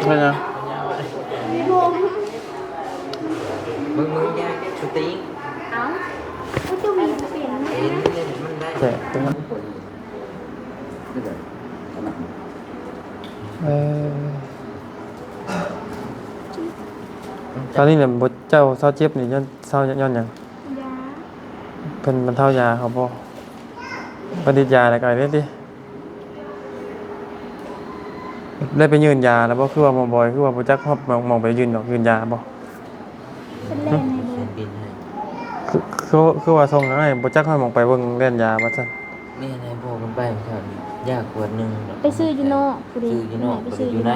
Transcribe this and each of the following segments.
ເບິ່ງ ເບິ່ງ ຢ່າສະຕິ ເອົ້າ ກໍເຈົ້າມີເປັນ ເຫັນ ເຫັນມັນໄດ້ ແຊບ ເອີ ຕອນນີ້ນະ ບໍ່ ເຈົ້າເຊົາເຈັບນີ້ ຍ້ອນ ເຊົາ ຍ້ອນຫຍັງ? ຢາ ເພິ່ນບັນເທົາຢາເຂົາບໍ່? ເພິ່ນຕິດຢາແລ້ວກໍໄດ້ຕິ ໄດ້ໄປຍື່ນຢາແລ້ວບໍ່? ຄືວ່າໝໍບອຍ ຄືວ່າບໍ່ຈັກຮອດໝ່ອງໄປຍື່ນດອກ ຍື່ນຢາບໍ່? ເພິ່ນແລ່ນໃຫ້ເບິ່ງ ຄື ຄື ຄືວ່າສົ່ງໃຫ້ ບໍ່ຈັກຮອດໝ່ອງໄປເບິ່ງແລ່ນຢາວ່າຊັ້ນ ແມ່ນໃຫ້ພໍ່ເພິ່ນໄປ ຢາກຂວດໜຶ່ງ ໄປຊື້ຢູ່ນອກພຸ້ນເດ ຊື້ຢູ່ນອກ ໄປຊື້ຢູ່ໃນ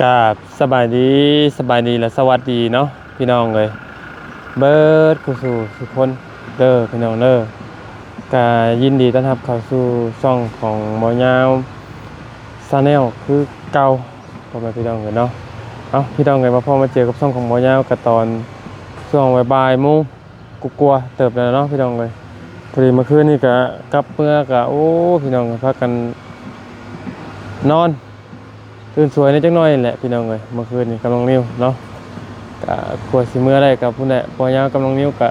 ກາບສະບາຍດີ ສະບາຍດີ ແລະ ສະຫວັດດີເນາະ ພີ່ນ້ອງເອີຍ ເບິດຄູ່ສູ່ທຸກຄົນເດີ ພີ່ນ້ອງເດີ. ກະຍິນດີຕ້ອນຮັບເຂົ້າສູ່ຊ່ອງຂອງໝໍຍາວ Channel ຄືເກົ່າ ພໍ່ແມ່ພີ່ນ້ອງເອີຍເນາະ. ເອົ້າ ພີ່ນ້ອງເອີຍ ມາພໍ້ມາເຈີກັບຊ່ອງຂອງໝໍຍາວ ກະຕອນຊ່ວງບ່າຍໆໂມງກວ່າໆເຕີບແລ້ວເນາະ ພີ່ນ້ອງເອີຍ. ພໍດີມື້ຄືນນີ້ກະກັບເມືອກະ ໂອ້ ພີ່ນ້ອງ ພາກັນນອນ ຕື່ນສວຍແດ່ຈັກໜ້ອຍແຫຼະ ພີ່ນ້ອງເອີຍ. ມື້ຄືນນີ້ກັບນ້ອງນິວເນາະ ກະກວ່າຊິເມືອໄດ້ກະພຸ້ນແຫຼະ ພໍ່ຍາວກັບນ້ອງນິວກະ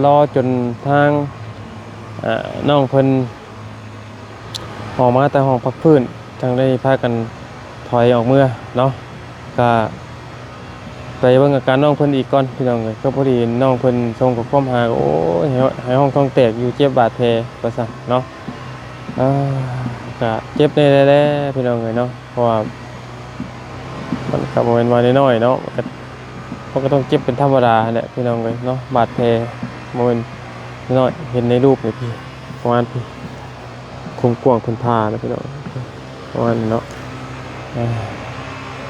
ລໍຈົນທາງ ອາ ນ້ອງເພິ່ນອອກມາແຕ່ຫ້ອງພັກຟື້ນ ຈັ່ງໄດ້ພາກັນຖອຍອອກເມືອເນາະ. ກະໄປເບິ່ງອາການນ້ອງເພິ່ນອີກກ່ອນ ພີ່ນ້ອງເອີຍ. ກໍພໍດີນ້ອງເພິ່ນສົ່ງຂໍ້ຄວາມຫາ ໂອ້ຍ ໃຫ້ ໃຫ້ຮ້ອງທ້ອງແຕກຢູ່ ເຈັບບາດແຜວ່າຊັ້ນເນາະ. ເອີ ກະເຈັບແດ່ແຫຼະ ພີ່ນ້ອງເອີຍເນາະ. ເພາະວ່າມັນກໍບໍ່ແມ່ນວ່ານ້ອຍໆເນາະ ມັນກໍ ມັນກໍຕ້ອງເຈັບເປັນທຳມະດາຫັ້ນແຫຼະ ພີ່ນ້ອງເອີຍເນາະ. ບາດແຜບໍ່ແມ່ນນ້ອຍ ເຫັນໃນຮູບນີ້ພີ່ ປະມານພີ່ ຄວາມກວ້າງເພິ່ນຜ່ານະ ພີ່ນ້ອງ ປະມານນີ້ເນາະ. ເອີ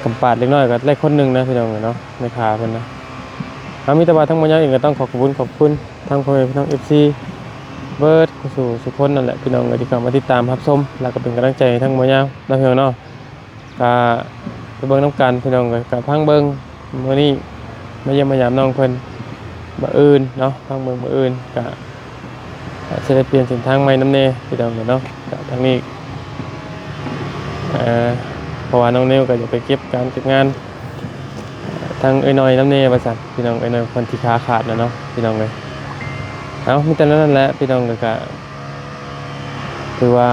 ກຳປາດເລັກນ້ອຍກໍໄດ້ຄົນໜຶ່ງນະ ພີ່ນ້ອງເອີຍເນາະ ໃນຂາເພິ່ນນະ. ເອົາ ມີແຕ່ວ່າທາງໝໍຍາວເອງກໍຕ້ອງຂໍຂອບຄຸນ ຂອບຄຸນທາງພໍ່ແມ່ພີ່ນ້ອງ ເອັຟຊີ ເບິດສູ່ສູ່ຄົນນັ້ນແຫຼະ ພີ່ນ້ອງເອີຍ ທີ່ເຂົ້າມາຕິດຕາມຮັບຊົມ ແລ້ວກໍເປັນກຳລັງໃຈໃຫ້ທາງໝໍຍາວເນາະ ພີ່ນ້ອງເນາະ. ກະໄປເບິ່ງນຳກັນ ພີ່ນ້ອງເອີຍ. ກະພັງເບິ່ງ ມື້ນີ້ມາຢ້ຽມມາຢາມນ້ອງເພິ່ນ ມື້ອື່ນເນາະ ພັງເບິ່ງມື້ອື່ນ ກະຊິໄດ້ປ່ຽນເສັ້ນທາງໃໝ່ນຳແດ່ ພີ່ນ້ອງເອີຍເນາະ. ກະທາງນີ້ ເອີ ເພາະວ່ານ້ອງນິວກະຢາກໄປເກັບການເກັບງານ ທາງເອື້ອຍນ້ອຍນຳແດ່ວ່າຊັ້ນ ພີ່ນ້ອງ. ເອື້ອຍນ້ອຍເພິ່ນທີ່ຂາຂາດນະເນາະ ພີ່ນ້ອງເອີຍ. ເອົາ ມີແຕ່ນັ້ນແຫຼະ ພີ່ນ້ອງເອີຍ. ກະຖືວ່າ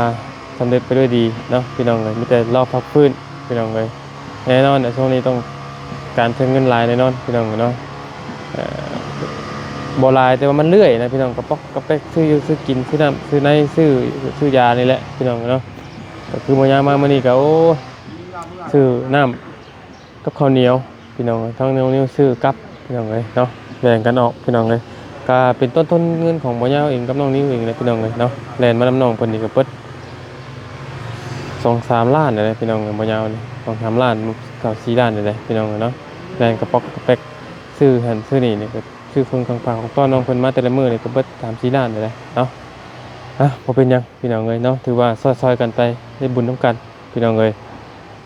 ສຳເລັດໄປດ້ວຍດີເນາະ ພີ່ນ້ອງເອີຍ. ມີແຕ່ລໍພັກຟື້ນ ພີ່ນ້ອງເອີຍ. ແນ່ນອນແຫຼະ ຊ່ວງນີ້ຕ້ອງການໃຊ້ເງິນຫຼາຍແນ່ນອນ ພີ່ນ້ອງເອີຍເນາະ. ເອີ ບໍ່ຫຼາຍ ແຕ່ວ່າມັນເລື່ອຍນະ ພີ່ນ້ອງ. ກະປອກກະແປກ ຊື້ຢູ່ຊື້ກິນ ຊື້ນ້ຳຊື້ໃນ ຊື້ ຊື້ຢານີ້ແຫຼະ ພີ່ນ້ອງເນາະ. ກໍຄືໝໍຍາວມາມື້ນີ້ກໍ ໂອ້ ຊື້ນ້ຳ ກັບເຂົ້າໜຽວ ພີ່ນ້ອງເອີຍ. ທາງນ້ອງນິວຊື້ກັບ ພີ່ນ້ອງເອີຍເນາະ ແບ່ງກັນອອກ ພີ່ນ້ອງເອີຍ. ກະເປັນຕົ້ນທຶນເງິນຂອງໝໍຍາວເອງກັບນ້ອງນິວເອງແຫຼະ ພີ່ນ້ອງເອີຍເນາະ. ແລ່ນມານຳນ້ອງເພິ່ນນີ້ກໍເບິດສອງສາມລ້ານແຫຼະ ພີ່ນ້ອງເອີຍ. ໝໍຍາວນີ້ສອງສາມລ້ານ ສາມສີ່ລ້ານນີ້ແຫຼະ ພີ່ນ້ອງເອີຍເນາະ. ແລ່ນກະປອກກະແປກ ຊື້ຫັ້ນຊື້ນີ້ນີ້ ກໍຊື້ເຄື່ອງຂອງຝາກຂອງຕ້ອນນ້ອງເພິ່ນມາແຕ່ລະມື້ນີ້ ກໍເບິດສາມສີ່ລ້ານນີ້ແຫຼະເນາະ. ອະ ບໍ່ເປັນຫຍັງ ພີ່ນ້ອງເອີຍເນາະ. ຖືວ່າຊ່ອຍໆກັນໄປ ໄດ້ບຸນນຳກັນ ພີ່ນ້ອງເອີຍ.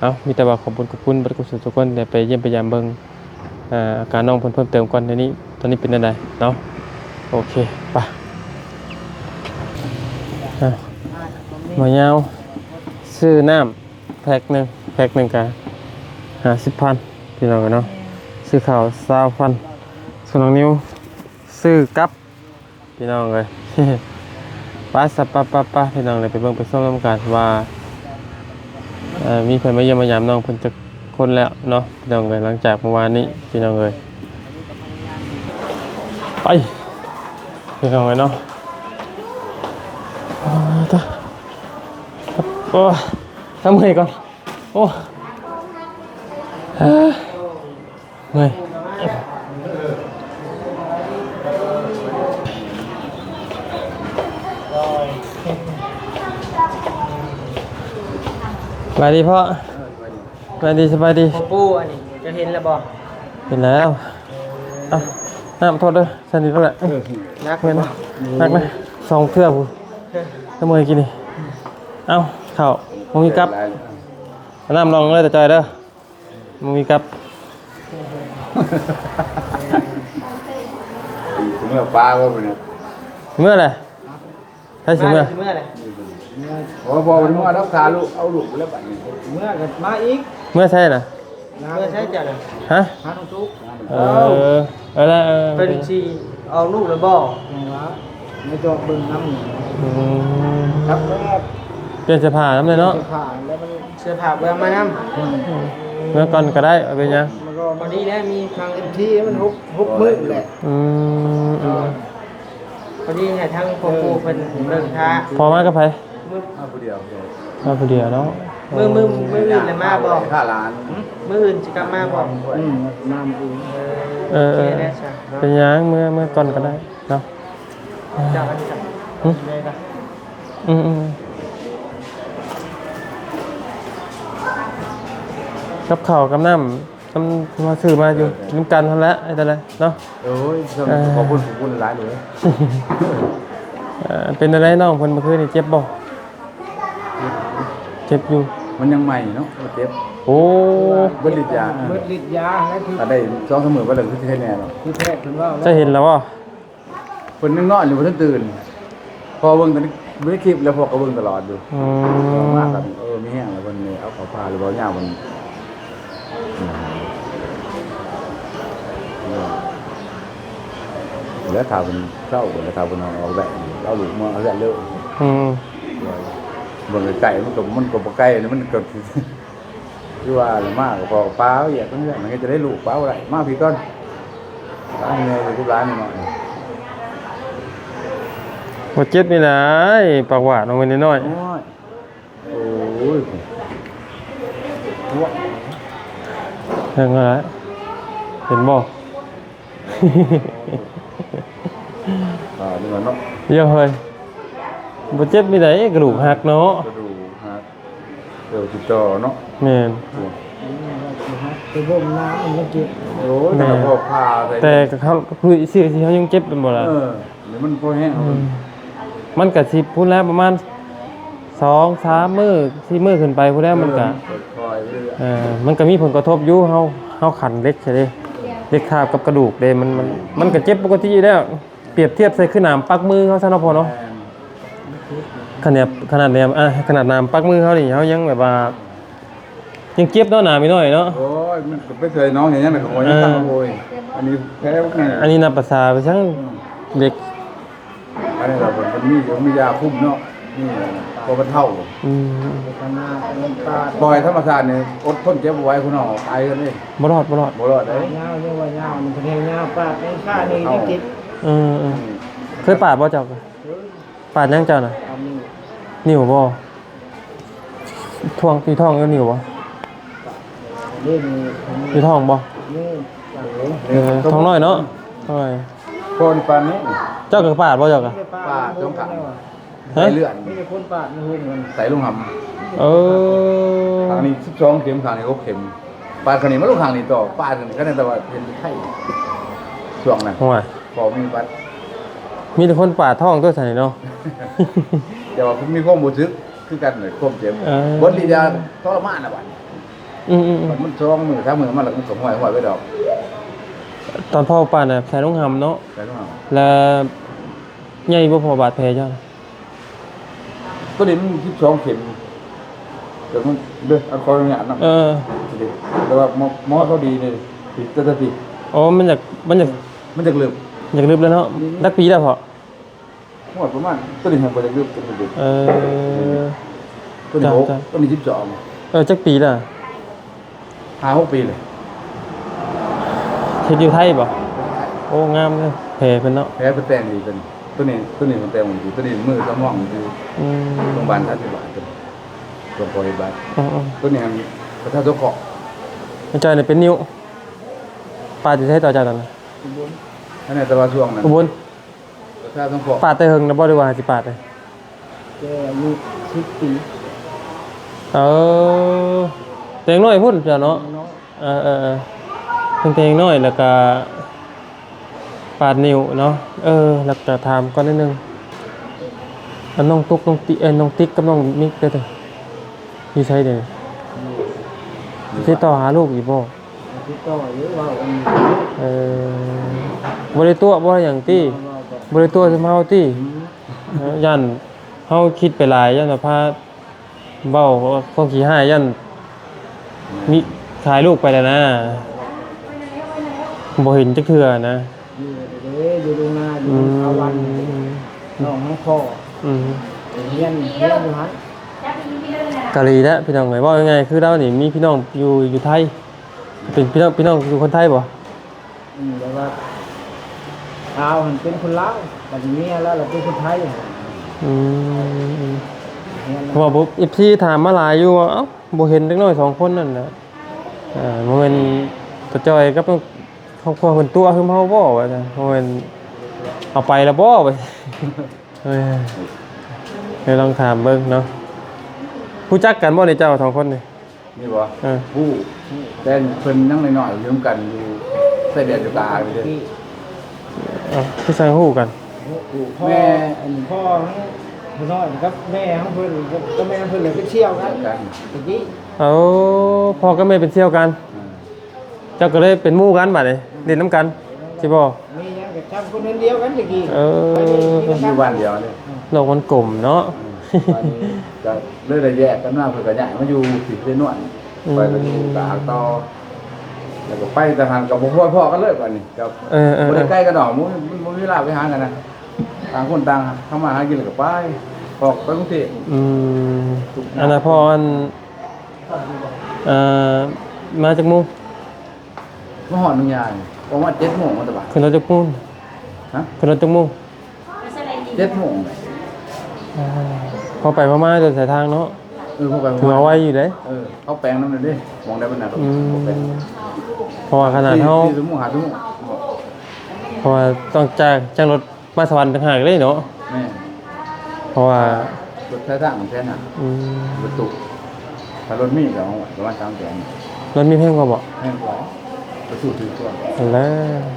ເອົາ ມີແຕ່ວ່າຂອບບຸນຂອບຄຸນເບິດທຸກຄົນ ແລະ ໄປຢ້ຽມໄປຢາມເບິ່ງ ອາ ອາການນ້ອງເພິ່ນເພີ່ມເຕີມກ່ອນ. ດຽວນີ້ ຕອນນີ້ເປັນແນວໃດເນາະ. ໂອເຄ ໄປ. ອາ ໝໍຍາວ ຊື້ນ້ຳແພັກໜຶ່ງ ແພັກໜຶ່ງກະຫ້າສິບພັນ ພີ່ນ້ອງເອີຍເນາະ. ຊື້ເຂົ້າຊາວພັນ. ສ່ວນນ້ອງນິວ ຊື້ກັບ ພີ່ນ້ອງເອີຍ. ໄປຊະ ໄປໆໆ ພີ່ນ້ອງເອີຍ ໄປເບິ່ງໄປຊົມນຳກັນວ່າ ເອີ ມີໃຜມາຢ້ຽມມາຢາມນ້ອງເພິ່ນຈັກຄົນແລ້ວເນາະ ພີ່ນ້ອງເອີຍ. ຫຼັງຈາກມື້ວານນີ້ ພີ່ນ້ອງເອີຍ ໄປ ພີ່ນ້ອງເອີຍເນາະ. ໂອ້ ເມື່ອຍກ່ອນ ໂອ້ ເມື່ອຍ. ສະບາຍດີພໍ່ ສະບາຍດີ ສະບາຍດີ. ຂອງປູ່ອັນນີ້ ເຈົ້າເຫັນແລ້ວບໍ່? ເຫັນແລ້ວ. ເອົາ ນ້ຳ ໂທດເດີ ຊັ້ນນີ້ແຫຼະ. ໜັກ ແມ່ນ ໜັກນະ ສອງເທື່ອພຸ້ນ ເອີ ນ້ຳເມື່ອຍກິນນີ້. ເອົາ ເຂົ້າ ບໍ່ມີກັບ ເອົານ້ຳລອງເລີຍ ຕາຈ້ອຍເດີ. ບໍ່ມີກັບ ຊິເມືອປາບໍ່ມື້ນີ້? ເມືອແຫຼະ. ໃຜຊິເມືອ? ເມືອແຫຼະ. ໂອ້ ບໍ່ໄດ້ເມືອດອກ ຖ້າລູກ ເອົາລູກໄປແລ້ວບັດນີ້ ເມືອກໍມາອີກ. ເມືອໃສນະ? ເມືອໃສເຈົ້ານະ? ຮະ? ຫານ້ອງຕຸກ. ເອີ ເອີລະ ເອີ ເພິ່ນຊິເອົາລູກແລ້ວບໍ່? ຍັງວ່າ ມາຈອກເບິ່ງນຳ. ອືມ ຄັບ ປ່ຽນເສື້ອຜ້ານຳເລີຍເນາະ. ເສື້ອຜ້າແລ້ວມັນ ເສື້ອຜ້າບໍ່ໄດ້ເອົາມານຳ. ອືມ ເມືອກ່ອນກໍໄດ້ ບໍ່ເປັນຫຍັງ. ມັນກໍພໍດີແລ້ວ ມີທາງເອັມທີ ມັນຫົກ ຫົກມື້ແຫຼະ. ອືມ ອືມ ພໍດີໃຫ້ທາງພໍ່ປູ່ເພິ່ນເບິ່ງຖ້າ. ພໍ່ມາກັບໃຜ? ມາຜູ້ດຽວ. ມາຜູ້ດຽວເນາະ. ມື້ ມື້ ມື້ອື່ນລະມາບໍ່? ຖ້າຫຼານ ມື້ອື່ນຊິກັບມາບໍ່? ອືມ ມາມື້ອື່ນ. ເອີ ເອີ ໂອເຄແລ້ວຊະເນາະ. ເປັນຫຍັງ ເມືອ ເມືອກ່ອນກໍໄດ້ເນາະ. ເຈົ້າ ອັນນີ້ ຫຶ? ໄດ້ລະ. ອືມ ອືມ ກັບເຂົ້າກັບນ້ຳ ນຳ ມາຊື້ມາຢູ່ ເອີ ນຳກັນຫັ້ນແຫຼະ ເຮັດຈັ່ງໃດເນາະ. ໂອ້ຍ ເອີ ຂອບຄຸນ ຂອບຄຸນຫຼາຍໆເດີ. ເອີ ເປັນຈັ່ງໃດນ້ອງເພິ່ນ ເມື່ອຄືນນີ້ເຈັບບໍ່? ເຈັບຢູ່ ມັນຍັງໃໝ່ເນາະ ເຈັບ. ໂອ້ ເບິດລິດຢາ ເບິດລິດຢາແລ້ວ ຖ້າໄດ້ສອງສາມມື້ໄປແລ້ວ ຄືຊິເຮັດແນ່ເນາະ. ຄືແພດເພິ່ນເວົ້າແລ້ວ ຈະເຫັນແລ້ວບໍ່? ເພິ່ນຍັງນອນຢູ່ ບໍ່ທັນຕື່ນ. ພໍ່ເບິ່ງແຕ່ໃນຄລິບ ແລ້ວພໍ່ກໍເບິ່ງຕະຫຼອດຢູ່. ອືມ ມາກັນ ເອີ ມີແຮງແລ້ວ ເພິ່ນເອົາເຂົ້າປາ ຫຼືວ່າຍາເພິ່ນ ແລ້ວຖ້າເພິ່ນເຊົາ ແລ້ວຖ້າເພິ່ນອອກໄດ້ ເອົາລູກມາເຮືອນເລີຍ. ອືມ ເບິ່ງໄກໆ ມັນກໍ ມັນກໍບໍ່ໄກ ມັນກໍ ຄືວ່າລະ ມາກໍພໍປາວຽກເຮືອນ ມັນກໍຈະໄດ້ລູກປາວໄດ້. ມາພີ້ກ່ອນ ຫຼານແມ່ຢູ່ກັບຫຼານນ້ອຍ. ບໍ່ເຈັບນີ້ນາ ປາກຫວານອອກມານ້ອຍໆ. ໂອ້ຍ ໂອ້ຍ ເຫັນບໍ່? ອ່າ ນີ້ເນາະ ເອີ ເຮີ້ຍ ບໍ່ເຈັບມີໃດ ກະດູກຫັກເນາະ ກະດູກຫັກ ເອີ ຕິດຕໍ່ເນາະ ແມ່ນ ໂອ້ ໄປບົ່ມນ້ຳມັນຍັງເຈັບ ໂອ້ຍ ແມ່ນ ແຕ່ກໍເຮົາ ຄືເຊື່ອທີ່ເຮົາຍັງເຈັບແມ່ນບໍ່ລະ ເອີ ມັນພໍແຮງ ອືມ ມັນກະຊິພຸ້ນແຫຼະ ປະມານສອງສາມມື້ ສີ່ມື້ຂຶ້ນໄປພຸ້ນແຫຼະ ມັນກະ ເອີ ມັນກະມີຜົນກະທົບຢູ່ ເຮົາ ເຮົາຂັນເຫຼັກໃສ່ເດ້ ເຫຼັກທາບກັບກະດູກເດ້ ມັນ ມັນ ມັນກະເຈັບປົກກະຕິຢູ່ແລ້ວ ປຽບທຽບໃສ່ຄືໜາມປັກມືເຮົາຊະເນາະພໍ່ເນາະ ແມ່ນ ຂະໜາດ ຂະໜາດແນມ ອ່າ ຂະໜາດໜາມປັກມືເຮົານີ້ ເຮົາຍັງແບບວ່າ ຍັງເຈັບເນາະ ໜາມນ້ອຍເນາະ ໂອ້ຍ ມັນກໍໄປໃສ່ນ້ອງເຮັດຫຍັງນະ ກໍຍັງ ເອີ ຕັ້ງ ໂອ້ຍ ອັນນີ້ແພ້ ອັນນີ້ນັບພາສາໄປຊັ້ນ ອືມ ເດັກ ອັນນີ້ລະເພິ່ນ ເພິ່ນມີ ມີຢາຄຸມເນາະ ມີພໍບັນເທົາ ອືມ ປ່ອຍທຳມະຊາດນີ້ ອົດທົນເຈັບບໍ່ໄຫວ ຄົນເຮົາຕາຍເລີຍ ບໍ່ລອດ ບໍ່ລອດ ບໍ່ລອດເດ້ ຍາວ ເອີ້ນວ່າຍາວ ມັນເປັນແຮງຍາວ ປາດແຮງຂານີ້ຍັງເຈັບ ເອີ ເອີ ເຄີຍປາດບໍ່ເຈົ້າ? ປາດຫຍັງເຈົ້ານະ? ປາດນິ້ວ ນິ້ວບໍ່? ທ້ອງ ຢູ່ທ້ອງ ຢູ່ນິ້ວບໍ່? ເດ້ ຢູ່ທ້ອງບໍ່? ເອີ ທ້ອງນ້ອຍເນາະ ທ້ອງນ້ອຍ ຄົນປາດນີ້ ເຈົ້າກໍປາດບໍ່ເຈົ້າກໍ? ປາດ ປາດສອງຂ້າງ ຮະ? ໃສ່ເລືອດ ມີແຕ່ຄົນປາດໃນໂຮງມັນ ໃສ່ລົງຫຳ ເອີ ຂ້າງນີ້ສິບສອງເຂັມ ຂ້າງນີ້ຫົກເຂັມ ປາດຂ້າງນີ້ມາລົງຂ້າງນີ້ຕໍ່ ປາດຂ້າງນີ້ ກໍໄດ້ແຕ່ວ່າເປັນໄຂ້ ຊ່ວງນັ້ນ ໂອ້ຍ ພໍມີບັດ ມີແຕ່ຄົນປາດທ້ອງຕົວຊັ້ນເນາະ ແຕ່ວ່າມີຄວາມຮູ້ສຶກຄືກັນ ຄວາມເຈັບ ເອີ ບົດລິດຢາທໍລະມານນະບັດນີ້ ອືມໆໆ ມັນສອງມື້ສາມມື້ມາແລ້ວມັນກໍຫ້ອຍໆໄປດອກ ຕອນພໍ່ປາດນະ ໃສ່ລົງຫຳເນາະ ໃສ່ລົງຫຳ ແລ້ວໃຫຍ່ບໍ່ພໍ່ບາດແຜເຈົ້າ? ຕົວນີ້ມັນສິບສອງເຂັມ ແຕ່ມັນ ເດີ ອັນຂໍອະນຸຍາດນຳ ເອີ ແຕ່ວ່າໝໍ ໝໍເຂົາດີນີ້ ຕິດແຕ່ຕິດ ໂອ້ ມັນຢາກ ມັນຢາກ ມັນຢາກເລິກ ຢາກເລິກແລ້ວເນາະ ອືມ ຈັກປີແລ້ວພໍ່? ໂອ້ຍ ປະມານ ຕົວນີ້ຍັງບໍ່ຢາກເລິກ ຕົວນີ້ເດີ ເອີ ຕົວນີ້ຫົກ ຕົວນີ້ສິບສອງ ເອີ ຈັກປີແລ້ວ? ຫ້າຫົກປີເລີຍ ເຮັດຢູ່ໄທບໍ່? ໂອ້ ງາມເລີຍ ແຜເພິ່ນເນາະ ແຜເພິ່ນແຕ່ງດີ ຕົວນີ້ ຕົວນີ້ ຕົວນີ້ເພິ່ນແຕ່ງດີ ຕົວນີ້ມືສະໝອງດີ ອືມ ໂຮງບານທານພິບານ ຕົວນີ້ ໂຮງໝໍພິບານ ອືມໆ ຕົວນີ້ຫັ້ນ ປະຊາສົງເຄາະ ອາຈານນີ້ເປັນນິ້ວ ປາດຢູ່ໃສຕໍ່ຈາກນັ້ນນະ? ອຸບົນ ອັນນັ້ນແຕ່ວ່າຊ່ວງນັ້ນ ອຸບົນ ປະຊາສົງເຄາະ ປາດແຕ່ເຫິງແລ້ວບໍ່ ຫຼືວ່າຊິປາດເລີຍ? ແຕ່ອາຍຸສິບປີ ເອີ ແຕ່ຍັງນ້ອຍພຸ້ນເຈົ້າເນາະ ເອີໆໆ ຕັ້ງແຕ່ຍັງນ້ອຍ ແລ້ວກະປາດນິ້ວເນາະ ເອີ ແລ້ວກະຖາມກ່ອນໜ້ອຍໜຶ່ງ ອັນນ້ອງຕຸກ ນ້ອງຕິ ເອີ ນ້ອງຕິກກັບນ້ອງມິກເດ້ ຢູ່ໃສເດ? ຢູ່ ຕິດຕໍ່ຫາລູກຢູ່ບໍ່? ຕິດຕໍ່ຢູ່ ເວົ້າກັນຢູ່. ເອີ ບໍ່ໄດ້ຕົວະບໍ່ຫຍັງຕິ? ບໍ່ ບໍ່ ບໍ່ ບໍ່ໄດ້ຕົວະຊຳເຮົາຕິ? ອືມ ເອີ ຢ້ານເຮົາຄິດໄປຫຼາຍ ຢ້ານວ່າພາເວົ້າຄວາມຂີ້ຮ້າຍ ຢ້ານມີຂາຍລູກໄປແລ້ວນະ ບໍ່ເຫັນຈັກເທື່ອນະ. ຢູ່ເດ້ ຢູ່ທົ່ງນາ ຢູ່ ອືມ ເຂົາວັນ ອືມ ນ້ອງຂອງພໍ່ ອືມ ຮຽນ ຮຽນຢູ່ຫັ້ນ. ກະດີແຫຼະພີ່ນ້ອງເອີຍ ເວົ້າງ່າຍໆ ຄືລາວນີ້ມີພີ່ນ້ອງຢູ່ ຢູ່ໄທ ເປັນພີ່ນ້ອງ ພີ່ນ້ອງຢູ່ຄົນໄທບໍ່? ອືມ ແບບວ່າລາວຫັ້ນເປັນຄົນລາວ ບັດນີ້ເມຍລາວລະເປັນຄົນໄທ. ອືມ ຮຽນ ເພາະວ່າ ເອັຟຊີ ຖາມມາຫຼາຍຢູ່ວ່າ ເອົ້າ ບໍ່ເຫັນເດັກນ້ອຍສອງຄົນນັ້ນນະ ເອີ ບໍ່ແມ່ນຕາຈ່ອຍກັບ ຄອບຄົວເພິ່ນຕົວະຫຶມເຮົາບໍ່ວ່າຊັ້ນ ບໍ່ແມ່ນເອົາໄປແລ້ວບໍ່ວ່າ. ເອີ ໄປລອງຖາມເບິ່ງເນາະ. ຮູ້ຈັກກັນບໍ່ນີ້ເຈົ້າສອງຄົນນີ້? ນີ້ບໍ່? ເອີ ຮູ້ ແຕ່ເພິ່ນຍັງນ້ອຍໆ ຢູ່ນຳກັນຢູ່ຊາຍແດນຢູ່ກາງເດ້. ເອົ້າ ຄືຈັ່ງຮູ້ກັນ? ຮູ້ ພໍ່ ແມ່ ອັນ ພໍ່ຂອງພໍ່ນ້ອຍກັບແມ່ຂອງເພິ່ນ ກັບແມ່ຂອງເພິ່ນເລີຍເປັນສ່ຽວກັນ ກັນ ຕະກີ້. ເອົາ ພໍ່ກັບແມ່ເປັນສ່ຽວກັນ. ເອີ ເຈົ້າກໍເລີຍເປັນໝູ່ກັນບາດນີ້ ເອີ ຫຼິ້ນນຳກັນ ຊິບໍ່? ມີຫຍັງກໍຈຳຄົນເຮືອນດຽວກັນຕະກີ້. ເອີ ໄປຫຼິ້ນນຳກັນ ຢູ່ບ້ານດຽວນີ້. ໂລກມັນກົມເນາະ. ອືມ ບາດນີ້ກໍເລີຍໄດ້ແຍກກັນມາ ເພິ່ນກໍຍ້າຍມາຢູ່ທີ່ເຊນວນ ອືມ ຂ້ອຍກໍຢູ່ກະຫາກຕໍ່ ແລ້ວກໍໄປແຕ່ຫັ້ນກໍບໍ່ພໍ້ກັນເລີຍບາດນີ້. ກໍ ເອີ ເອີ ບໍ່ໄດ້ໃກ້ກັນດອກ ບໍ່ ບໍ່ມີເວລາໄປຫາກັນນະ ຕ່າງຄົນຕ່າງທຳມາຫາກິນ ແລ້ວກໍໄປ ອອກໄປກຸງເທບ. ອືມ ອັນນັ້ນພໍ່ອັນ ເອີ ມາຈັກໂມງ? ມາຮອດໜຶ່ງຍາມ ປະມານເຈັດໂມງ ມາແຕ່ບ້ານ. ຂຶ້ນລົດຈັກໂມງ? ຮະ? ຂຶ້ນລົດຈັກໂມງ? ເຈັດໂມງ. ເອີ ພໍໄປພໍມາເດີນສາຍທາງເນາະ. ເອີ ພໍໄປພໍມາ ຖືວ່າໄວຢູ່ເດ້. ເອີ ເຂົາແປງນຳເດ້ ໝ່ອງໃດມັນໜ້າ ອືມ ເຂົາແປງ ເພາະວ່າຂະໜາດເຮົາ ສີ່ ສີ່ຊົ່ວໂມງ ຫ້າຊົ່ວໂມງ ເພາະວ່າຕ້ອງຈາກ ຈາກລົດ ມາສະຫວັນຕ່າງຫາກເດ້ເນາະ. ແມ່ນ ເພາະວ່າລົດໄຟຟ້າມັນແພງນະ. ອືມ ລົດຕູ້ ຖ້າລົດມີກໍປະມານສາມແສນ. ລົດມີແພງກວ່າບໍ່? ແພງກວ່າ ໄປສູ້ຖືກກວ່າ. ຫັ້ນແຫຼະ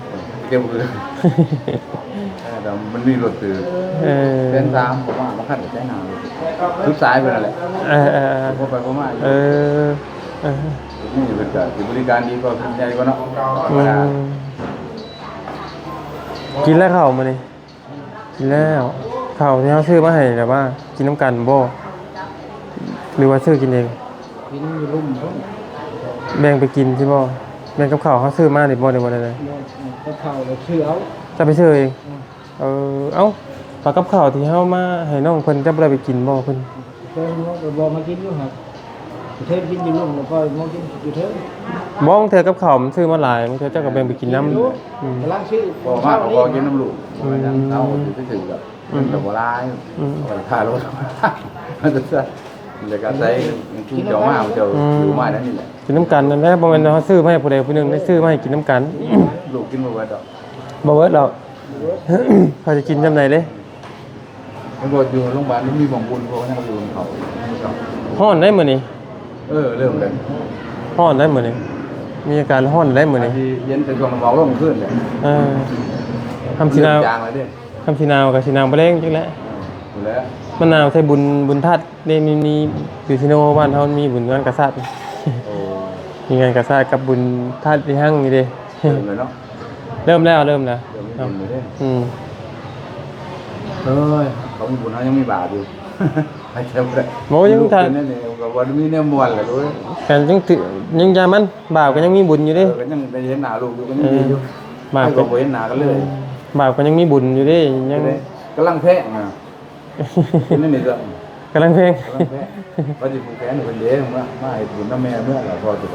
ເອີ ເກັບຄື ເອີ ແຕ່ມັນມີລົດຖືກ. ເອີ ແສນສາມ ປະມານ ບາງຄັນກໍແສນຫ້າ ສຸດສາຍເພິ່ນນັ້ນແຫຼະ. ເອີ ເອີ ເອີ ພໍໄປພໍມາ. ເອີ ເອີ ນີ້ເພິ່ນກໍຊິບໍລິການດີກວ່າ ໃຫຍ່ກວ່າເນາະ. ອືມ ກິນແລ້ວເຂົ້າມື້ນີ້? ກິນແລ້ວ. ເຂົ້າທີ່ເຮົາຊື້ມາໃຫ້ແບບວ່າກິນນຳກັນບໍ່ ຫຼືວ່າຊື້ກິນເອງ? ກິນຢູ່ລຸ່ມພຸ້ນ ແບ່ງໄປກິນຊິບໍ່? ແບ່ງກັບເຂົ້າເຮົາຊື້ມານີ້ບໍ່ ຫຼືວ່າແນວໃດ? ແບ່ງກັບເຂົ້າແລ້ວຊື້ເອົາ. ເຈົ້າໄປຊື້ເອງ? ອືມ ເອີ ເອົ້າ ປາກັບເຂົ້າທີ່ເຮົາມາໃຫ້ນ້ອງເພິ່ນ ເຈົ້າບໍ່ໄດ້ໄປກິນບໍ່ເພິ່ນ? ເພິ່ນກໍບອກມາກິນຢູ່ຫັ້ນ ເທິນກິນຢູ່ລຸ່ມ ແລ້ວກໍມາກິນຢູ່ເທິງ. ບໍ່ ບາງເທື່ອກັບເຂົ້າມັນຊື້ມາຫຼາຍ ບາງເທື່ອເຈົ້າກໍແບ່ງໄປກິນນຳ. ກິນຢູ່ ອືມ ກຳລັງຊື້ ບໍ່ມາກໍບໍ່ກິນນຳລູກ. ອືມ ເຮົາກໍຊິໄປຊື້ກໍ ອືມ ມັນກໍບໍ່ຫຼາຍ. ອືມ ເອົາໄປຄ່າລົດ ມັນຈະ ແລ້ວກໍໃສ່ກິນເຈົ້າມາ ເຈົ້າ ອືມ ຢູ່ມາແນວນີ້ແຫຼະ ກິນນຳກັນນັ້ນແຫຼະ. ບໍ່ແມ່ນເຮົາຊື້ມາໃຫ້ຜູ້ໃດຜູ້ໜຶ່ງ ໄດ້ຊື້ມາໃຫ້ກິນນຳກັນ. ລູກກິນບໍ່ເບິດດອກ. ບໍ່ເບິດດອກ. ເຂົາຈະກິນຈຳໃດເດ້? ເຫັນບໍ່ ຢູ່ໂຮງບານມັນມີໝ່ອງບຸນ ພວກນັ້ນກໍຢູ່ເຂົາ. ຮ້ອນໄດ໋ມື້ນີ້. ເອີ ເລີ່ມແລ້ວ ຮ້ອນໄດ໋ມື້ນີ້ ມີອາການຮ້ອນໄດ໋ມື້ນີ້. ອາດຊິເຢັນແຕ່ຊ່ວງໝອກລົງຄືນແຫຼະ. ເອີ ຄ່ຳຊິໜາວ ເລີ່ມຈາງແລ້ວເດ້. ຄ່ຳຊິໜາວກໍຊິໜາວບໍ່ແລງຈັກແຫຼະ. ເອີ ພຸ້ນແຫຼະ ມັນໜາວແຕ່ບຸນ ບຸນທາດເດ້. ມີ ມີຢູ່ທີ່ໂນ ບ້ານເຮົາມີບຸນງານກາຊາດ. ໂອ້ ມີງານກາຊາດກັບບຸນທາດອີຫຍັງນີ້ເດ້. ເລີ່ມແລ້ວເນາະ. ເລີ່ມແລ້ວ ເລີ່ມແລ້ວ. ເລີ່ມມີບຸນແລ້ວເດ້. ອືມ ເອີຍ ເຂົາມີບຸນ ເຮົາຍັງມີບາບຢູ່. ໃຫ້ແຊວໄດ້. ໂອ້ ຍັງ ລູກ ທາ ເປັນແນວນີ້ກໍບໍ່ໄດ້ມີແນວມ່ວນແຫຼະລູກເອີຍ. ແມ່ນ ຍັງຖື ຍັງຢ່າມັນ ບາບກໍຍັງມີບຸນຢູ່ເດ້. ເອີ ກໍຍັງໄດ້ເຫັນໜ້າລູກຢູ່ ກໍຍັງ ເອີ ດີຢູ່. ບາບ ໃຜກໍບໍ່ເຫັນໜ້າກັນເລີຍ. ອືມ ບາບກໍຍັງມີບຸນຢູ່ເດ້. ຍັງ ກໍໄດ້ ກຳລັງແພງນະ. ເປັນແນວນີ້ກໍ ກຳລັງແພງ ກຳລັງແພງ. ວ່າຊິຜູກແຂນໃຫ້ເພິ່ນເດ້ ມາ ມາເຮັດບຸນນຳແມ່ເມືອລະ ພໍຊິ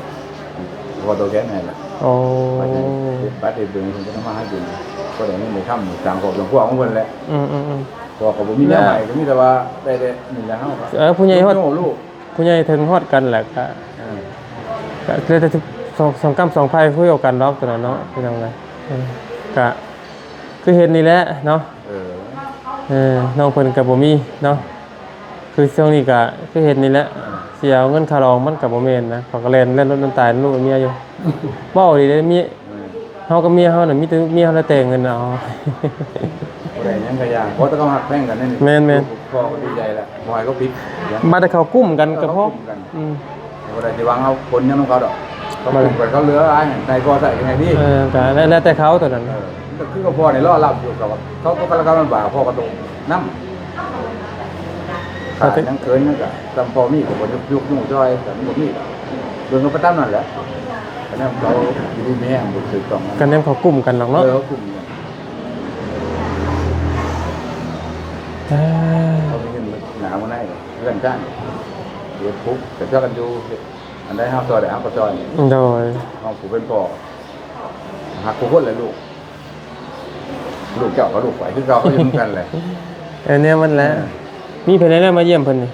ພໍຕໍ່ແຂນໃຫ້ລະ. ໂອ້ ວ່າຊິເຮັດບັດເຮັດເບິ່ງ ເພິ່ນກໍທຳມາຫາກິນ ພໍໄດ້ເງິນໄດ້ຄຳ ສ້າງຄອບສ້າງຄົວຂອງເພິ່ນແຫຼະ. ອືມໆໆ ພໍ່ກໍບໍ່ມີແນວໃໝ່ ກໍມີແຕ່ວ່າໄດ້ແຕ່ນີ້ແຫຼະ. ເຮົາກໍ ເອີ ຜູ້ໃຫຍ່ຮອດ ລູກ ຜູ້ໃຫຍ່ເຖິງຮອດກັນແຫຼະ ກໍ ເອີ ກໍເຫຼືອແຕ່ສອງ ສອງກ້ຳສອງໄພຄືເດີວກັນດອກ ຕົວນັ້ນເນາະ ເອີ ພີ່ນ້ອງເອີຍ. ເອີ ກໍ ຄືເຫັນນີ້ແຫຼະເນາະ. ເອີ ເອີ ນ້ອງເພິ່ນກໍບໍ່ມີເນາະ ຄືຊ່ວງນີ້ກໍຄືເຫັນນີ້ແຫຼະ. ເອີ ຊິເອົາເງິນຄ່າດອງມັນກໍບໍ່ແມ່ນນະ ເຂົາກໍແລ່ນ ແລ່ນລົດນ້ຳຕາຍນຳລູກນຳເມຍຢູ່. ເວົ້າອີ່ຫຼີເດ້ ເມຍ ເອີ ເຮົາກັບເມຍເຮົານະ ມີແຕ່ເມຍເຮົາລະແຕ່ງເງິນເອົາ. ບໍ່ໄດ້ຫຍັງກໍຢ່າ ຂໍແຕ່ເຂົາຮັກແພງກັນນີ້. ແມ່ນໆ ພໍ່ກໍດີໃຈແລ້ວ ບໍ່ໃຫ້ເຂົາຜິດ. ບາດແຕ່ເຂົາກຸ້ມກັນກໍພໍ. ເອີ ເຂົາກຸ້ມກັນ. ອືມ ບໍ່ໄດ້ຊິຫວັງເອົາຜົນຫຍັງນຳເຂົາດອກ. ເຂົາ ບໍ່ໄດ້ ກຸ້ມກັນ ເຂົາເຫຼືອໃຫ້ໃຜພໍໃຊ້ໃຫ້ດີ. ເອີ ກໍແລ້ວ ແລ້ວແຕ່ເຂົາຕົວນັ້ນ. ເອີ ກໍຄືກັບພໍ່ນີ້ລໍຮັບຢູ່ ກໍວ່າເຂົາກໍກະລະກຳລຳບາກ ພໍ່ກໍຕ້ອງນຳ. ຂາດຫຍັງເຂີນຫຍັງກໍ ສ່ຳພໍມີກໍບໍ່ຍຸກຍູ້ຊ່ອຍ ກໍບໍ່ມີ ເບິ່ງກັນໄປຕາມນັ້ນແຫຼະ. ຄະແນນເຂົາຢູ່ດີມີແຮງ ບໍ່ຖືກຕ້ອງ ຄະແນນເຂົາກຸ້ມກັນດອກເນາະ. ເອີ ເຂົາກຸ້ມກັນ. ເອີ ເຂົາມີເງິນໜາມາໃນເຮືອນຊານ ເຮັດປຸກ ກໍຊ່ອຍກັນຢູ່ ເຮັດ ອັນໃດເຮົາຊ່ອຍໄດ້ເຮົາກໍຊ່ອຍ. ໂດຍ ເຮົາຜູ້ເປັນພໍ່ ຮັກທຸກຄົນແຫຼະລູກ ລູກເຈົ້າກໍລູກຂ້ອຍຄືເກົ່າ ຢູ່ນຳກັນແຫຼະ. ເອີ ແນວມັນແຫຼະ. ເອີ ມີໃຜແນ່ມາຢ້ຽມເພິ່ນນີ້?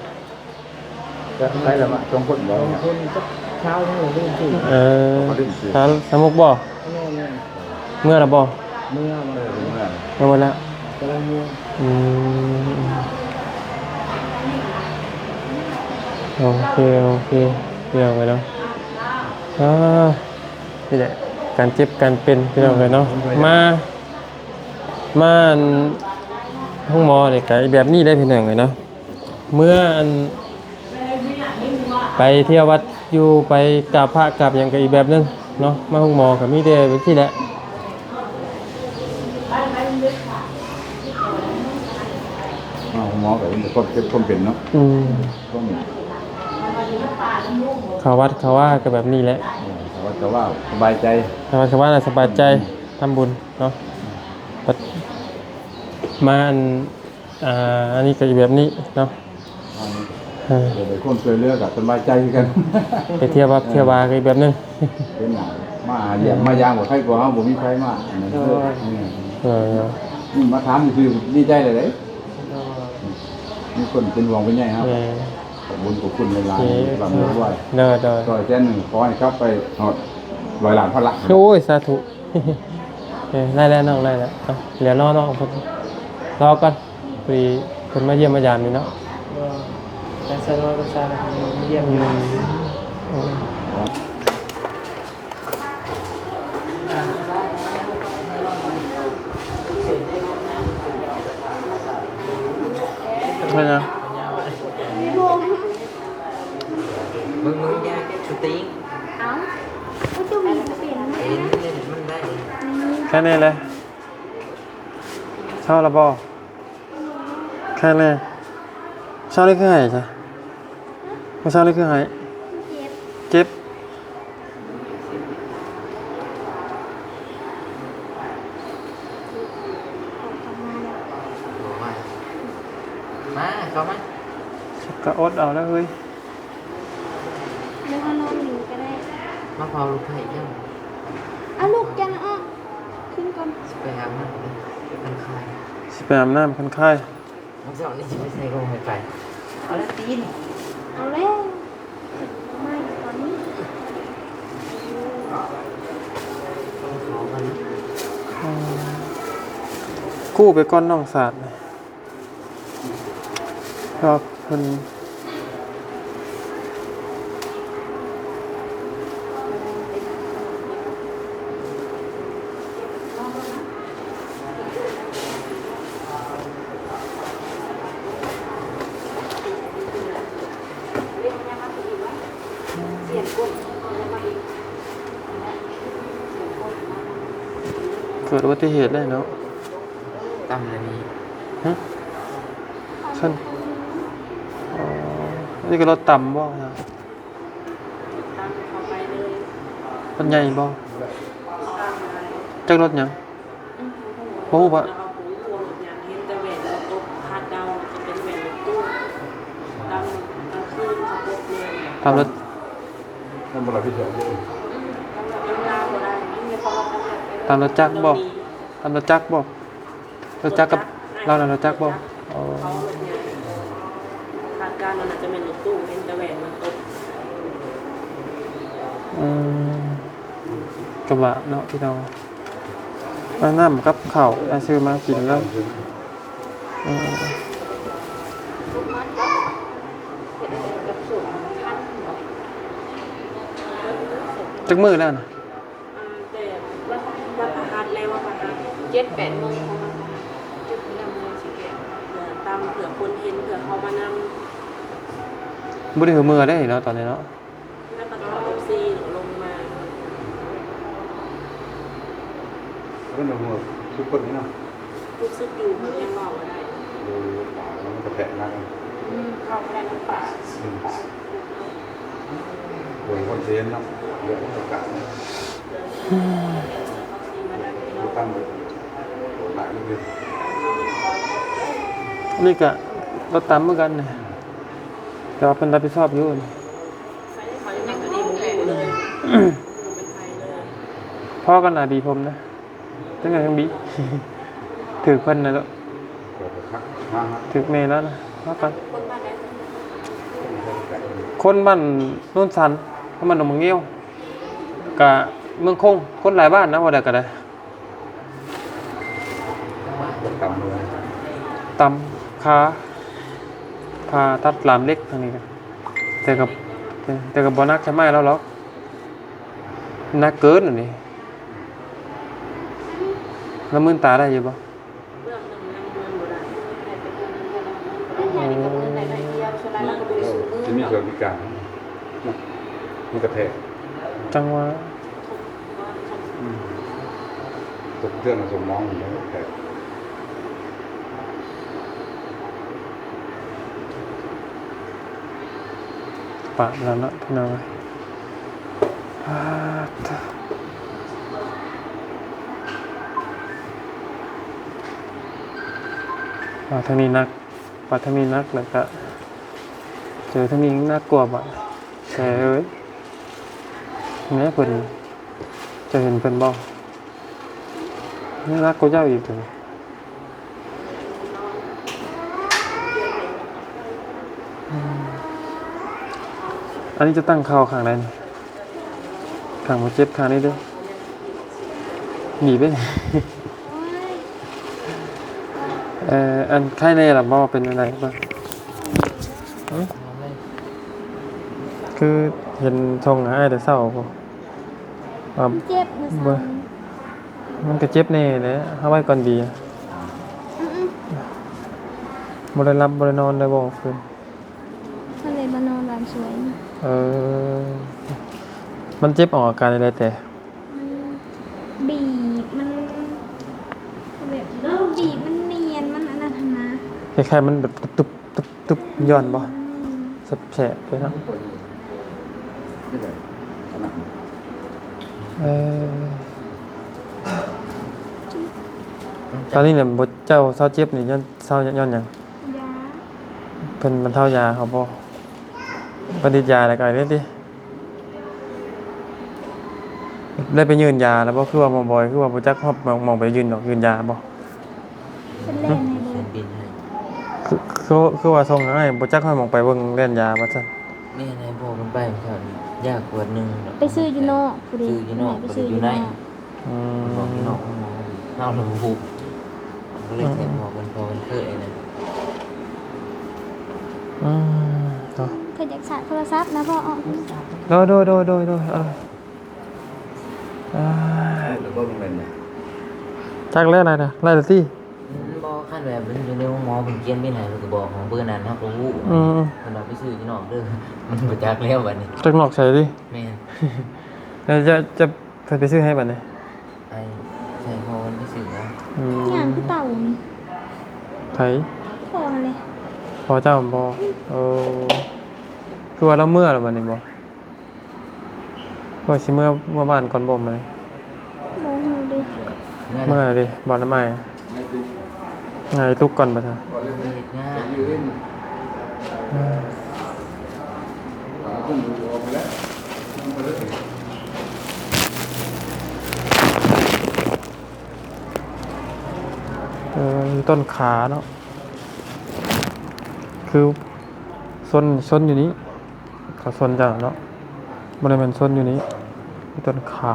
ກໍໄປລະມະ ສອງຄົນບໍ່? ສອງຄົນກັບຊາວນັ້ນແຫຼະ ລືມຊື່. ເອີ ເຂົາລືມຊື່. ສາວ ສາວມຸກບໍ່? ແມ່ນໆ. ເມືອລະບໍ່? ເມືອ ເມືອ ເອີ ເມືອ ເມືອໝົດແລ້ວ. ກຳລັງເມືອ. ອືມ ໂອເຄ ໂອເຄ ພີ່ນ້ອງເອີຍເນາະ. ອ່າ ນີ້ແຫຼະ ການເຈັບການເປັນ ພີ່ນ້ອງເອີຍເນາະ. ອືມ ມາ ມາອັນ ໂຮງໝໍນີ້ກະແບບນີ້ເດ້ ພີ່ນ້ອງເອີຍເນາະ. ເມື່ອອັນ ໄປທ່ຽວວັດຢູ່ ໄປກາບພະກາບຫຍັງກໍອີກແບບໜຶ່ງເນາະ. ມາໂຮງໝໍກໍມີແຕ່ແບບນີ້ແຫຼະ. ມາໂຮງໝໍກໍເຫັນແຕ່ຄວາມເຈັບຄວາມເປັນເນາະ. ອືມ ຄວາມ ເຂົ້າວັດເຂົ້າວາກໍແບບນີ້ແຫຼະ. ເອີ ເຂົ້າວັດເຂົ້າວາສະບາຍໃຈ ເຂົ້າວັດເຂົ້າວາແລ້ວສະບາຍໃຈ. ອືມ ທຳບຸນເນາະ. ບັດມາອັນ ອ່າ ອັນນີ້ກໍອີກແບບນີ້ເນາະ. ເອີ ໄດ້ຄວາມຊ່ວຍເຫຼືອກໍສະບາຍໃຈຄືກັນ. ໄປທ່ຽວວັດ ເອີ ທ່ຽວວາກໍອີກແບບໜຶ່ງ. ເປັນຫຍັງ ມາຫາຢ້ຽມ ອືມ ມາຢາມກໍໃຄກວ່າເຮົາບໍ່ມີໃຜມາ ອັນນັ້ນ. ໂດຍ ເອີ ເອີ ນີ້ມາຖາມຊື່ໆ ດີໃຈແລ້ວເດ້. ໂດຍ ມີຄົນເປັນຫ່ວງເປັນໃຍເຮົາ. ເອີ ຂອບຄຸນ ຂອບຄຸນຫຼາຍໆ. ໂອເຄ ລ່ຳລວຍ. ໂດຍ ໂດຍ ຊ່ອຍແສນໜຶ່ງ ຂໍໃຫ້ກັບໄປຮອດຮ້ອຍລ້ານ ພັນລ້ານ. ໂອ້ຍ ສາທຸ. ເອີ ໄດ້ແລ້ວນ້ອງ ໄດ້ແລ້ວ. ເອົາ ດຽວລໍນ້ອງເພິ່ນ ລໍກ່ອນ ພໍດີເພິ່ນມາຢ້ຽມມາຢາມນີ້ເນາະ. ບໍ່ ແຕ່ສະດອກກໍຊາ ມາຢ້ຽມຢູ່. ອືມ ເປັນຫຍັງ? ເບິ່ງ ເບິ່ງ ຢ່າສະຕິງ. ເອົ້າ ກໍເຈົ້າມີເປັນນະ. ເຫັນເລີຍ ມັນໄດ້ ອືມ ແຄ່ນີ້ແຫຼະ. ເຊົາລະບໍ່? ແຄ່ແນ່. ເຊົ້ານີ້ຄືໄຫ້ຊະ? ມື້ເຊົ້ານີ້ຄືໄຫ້? ເຈັບ ເຈັບ. ມາ ເຂົ້າມາ. ກະອົດເອົາແລ້ວເຮີ້ຍ. ຫຼືເຮົານອນນີ້ກໍໄດ້. ມາເຝົ້າລູກໄຜ່ເຈົ້າ. ເອົາລູກຈັນອອກ ຂຶ້ນກ່ອນ. ຊິໄປອາບນ້ຳຄັນຄາຍ. ຊິໄປອາບນ້ຳຄັນຄາຍ. ມື້ເຊົ້ານີ້ຊິໄປໃສ່ກໍບໍ່ໃຫ້ໄປ. ເອົາລະຕີນ ເອົາແລ້ວ ມາຢູ່ຕອນນີ້. ກູ້ໄປກ່ອນນ້ອງສາດ. ເພາະເພິ່ນ ເກີດອຸບັດຕິເຫດໄດ້ເນາະ. ຕຳແລ້ວນີ້. ຫຶ? ຊັ້ນ ອໍ ອັນນີ້ກໍລົດຕຳບໍ່? ຕຳເຂົ້າໄປເລີຍ. ລົດໃຫຍ່ບໍ່? ຈັກລົດຫຍັງ? ບໍ່ຮູ້ປະ. ເຫັນແຕ່ແວ່ນລົດຕົກຄາດເດົາ ຈະເປັນແວ່ນລົດຕູ້. ຕຳກາງຄືນເຂົາປົບເລີຍ. ຕຳລົດ ຕຳລົດຈັກບໍ່? ຕຳລົດຈັກບໍ່? ລົດຈັກກັບລາວນະ ລົດຈັກບໍ່? ອໍ ຄາດການວ່າໜ້າຈະແມ່ນລົດຕູ້ ເຫັນແຕ່ແວ່ນມັນຕົກ. ອືມ ກະບະເນາະພີ່ນ້ອງ. ອາ ນ້ຳກັບເຂົ້າ ອາ ຊື້ມາກິນແລ້ວ. ເອີ ຈັກມື້ແລ້ວນະ? ອ່າ ແຕ່ວັນ ວັນພະຫັດແລະວັນພະຫັດ ເຈັດແປດໂມງຂອງວັນພະຫັດ ຈຸດນ້ຳເມືອງສີແກ້ວ ເພື່ອຕາມ ເພື່ອຄົນເຫັນ ເພື່ອເຂົາມານຳ. ບໍ່ໄດ້ເມືອໄດ້ເນາະ ຕອນນີ້ເນາະ. ແ ເພິ່ນວ່າຫົວທຸກຄົນນີ້ເນາະ ຮູ້ສຶກຢູ່ ມັນຍັງເວົ້າບໍ່ໄດ້. ໂອ້ ປາກມັນກະແທກໜັກ. ອືມ ເວົ້າບໍ່ໄດ້ນຳປາກ. ອືມ ໂອ້ຍ ຄົນເຊນເນາະ ເລື່ອງມັນກະ ອືມ ບໍ່ຕັ້ງ ໂດນຫຼາຍເລື່ອງ. ນີ້ກະລົດຕຳເໝືອນກັນນີ້ ແຕ່ວ່າເພິ່ນຮັບຜິດຊອບຢູ່. ພໍກັນນະ ບີຜົມນະ ຈັ່ງໃດຈັ່ງບີ ຖືກເພິ່ນນະ ຖືກແມ່ລາວນະ. ພໍກັນ ຄົນບ້ານໂນນສັນ ຄົນບ້ານດົງມະງຽວ ກະເມືອງຄົງ ຄົນຫຼາຍບ້ານນະ ວ່າໄດ້ກະໄດ້. ຕຳຂາ ຜ່າຕັດລາມເຫຼັກທາງນີ້ກະ ແຕ່ກະ ແຕ່ກະບໍ່ໜັກຊຳອ້າຍລາວດອກ ໜັກເກີນອັນນີ້. ລະມືນຕາໄດ້ຢູ່ບໍ່? ເລື່ອງໜຶ່ງຍັງເມີນບໍ່ໄດ້ ເປັນຫຍັງນີ້ກະເມີນໄດ້ໜ້ອຍດຽວ ສ່ວນຫຼາຍລາວກະບໍ່ໄດ້ສູ້ມື. ຈະມີສະຫວັດດີການເນາະ ມັນກະແທກ ຈັ່ງວ່າ ອືມ ຕົກເຕືອນສົມມອງຢູ່ແລ້ວ ແທກ. ປະແລ້ວເນາະພີ່ນ້ອງເອີຍ. ປາດ ປາດທາງນີ້ໜັກ ປາດທາງນີ້ໜັກ ແລ້ວກະເຈີທາງນີ້ໜັກກວ່າບາດ. ແຊເອີຍ ແມ່ເພິ່ນ ເຈົ້າເຫັນເພິ່ນບໍ່? ໜັກກວ່າເຈົ້າອີກ. ອັນນີ້ຈະຕັ້ງເຂົ່າຂ້າງໃດນີ້? ຂ້າງບໍ່ເຈັບ ຂ້າງນີ້ເດີ້ ໜີໄປ. ເອີ ອັນໄຄແນ່ລະບໍ່? ເປັນຈັ່ງໃດ? ຄືເຫັນສົ່ງໃຫ້ອ້າຍແຕ່ເຊົ້າພຸ້ນ. ມັນເຈັບນະ ມັນກະເຈັບແນ່ແຫຼະ ເຮົາໄວ້ກ່ອນບີ. ອືມໆ ບໍ່ໄດ້ຫຼັບບໍ່ໄດ້ນອນເລີຍບໍ່ຄືນ? ເພິ່ນເລີຍມານອນບ້ານສວນ. ເອີ ມັນເຈັບອອກອາການໃດແຕ່? ມັນບີບ ມັນແບບ ມັນບີບ ມັນນຽນ ມັນອັນນັ້ນຫັ້ນນະ ຄ້າຍໆ ມັນແບບຕຸບໆ ຕຶບໆ ຢ້ອນບໍ່? ອືມ ແສບໆ ເລີຍເນາະ. ເອີ ຕອນນີ້ນະ ບໍ່ ເຈົ້າເຊົາເຈັບນີ້ ຍ້ອນ ເຊົາຍ້ອນຫຍັງ? ຢາ ເພິ່ນບັນເທົາຢາເຮົາບໍ່? ເພິ່ນຕິດຢາແລ້ວກະເຮັດຕິ ໄດ້ໄປຍື່ນຢາແລ້ວບໍ່? ຄືວ່າໝໍບອຍ ຄືວ່າບໍ່ຈັກຮອດໝ່ອງ ໝ່ອງໄປຍື່ນດອກ ຍື່ນຢາບໍ່? ເພິ່ນແລ່ນໃຫ້ເບີດ ຄື ຄື ຄືວ່າສົ່ງໃຫ້ ບໍ່ຈັກຮອດໝ່ອງໄປເບິ່ງແລ່ນຢາວ່າຊັ້ນ. ແມ່ນ ໃຫ້ພໍ່ເພິ່ນໄປເມື່ອເຊົ້ານີ້ ຢາຂວດໜຶ່ງ ໄປຊື້ຢູ່ນອກພຸ້ນເດ ຊື້ຢູ່ນອກ ໄປຊື້ຢູ່ໃນ. ອືມ ບອກພີ່ນ້ອງເຮົາລະບໍ່ຮູ້ ກະເລີຍຖາມພໍ່ເພິ່ນ ພໍ່ເພິ່ນເຄີຍນະ. ອືມ ເນາະ ເພິ່ນຢາກສາກໂທລະສັບນະພໍ່. ໂດຍ ໂດຍ ໂດຍ ໂດຍ ໂດຍ ເອີ ອ່າ ຈັກແລ້ວ ໄລ່ລະຕິ. ອືມ ບໍ່ ຄັນແບບເພິ່ນຢູ່ໃນໂຮງໝໍ ເພິ່ນຂຽນບິນໃຫ້ ເພິ່ນກະບອກຂອງເບີນັ້ນ ເຮົາກະຮູ້. ອືມ ເພິ່ນວ່າໄປຊື້ຢູ່ນອກເດີ ມັນບໍ່ຈັກແລ້ວບາດນີ້ ຈັກນອກໃສຕິ. ແມ່ນ ແລ້ວຈະ ຈະ ໃຜໄປຊື້ໃຫ້ບາດນີ້? ໄອ້ ໃສ່ພໍ່ເພິ່ນໄປຊື້ເອົາ. ອືມ ຍ່າງຄືເຕົ່ານີ້ ໃຜ? ພໍ່ຫັ້ນແຫຼະ ພໍ່ເຈົ້າບໍ? ອືມ ເອີ ຄືວ່າລາວເມືອແລ້ວບາດນີ້ບໍ? ວ່າຊິເມືອ ເມືອບ້ານກ່ອນບໍ່ມື້ນີ້? ບໍ່ຮູ້ເດ ເມືອເດ ບໍ່ໄດ້ມາ ໃຫ້ຕຸກກ່ອນບາດນີ້. ເຮັດງານ ເອີ ຕົ້ນຂາເນາະ ຄືຊົນ ຊົນຢູ່ນີ້. ເຂົາຊົນເຈົ້າເນາະ ບໍ່ໄດ້ແມ່ນຊົນຢູ່ນີ້ ມີຕົ້ນຂາ.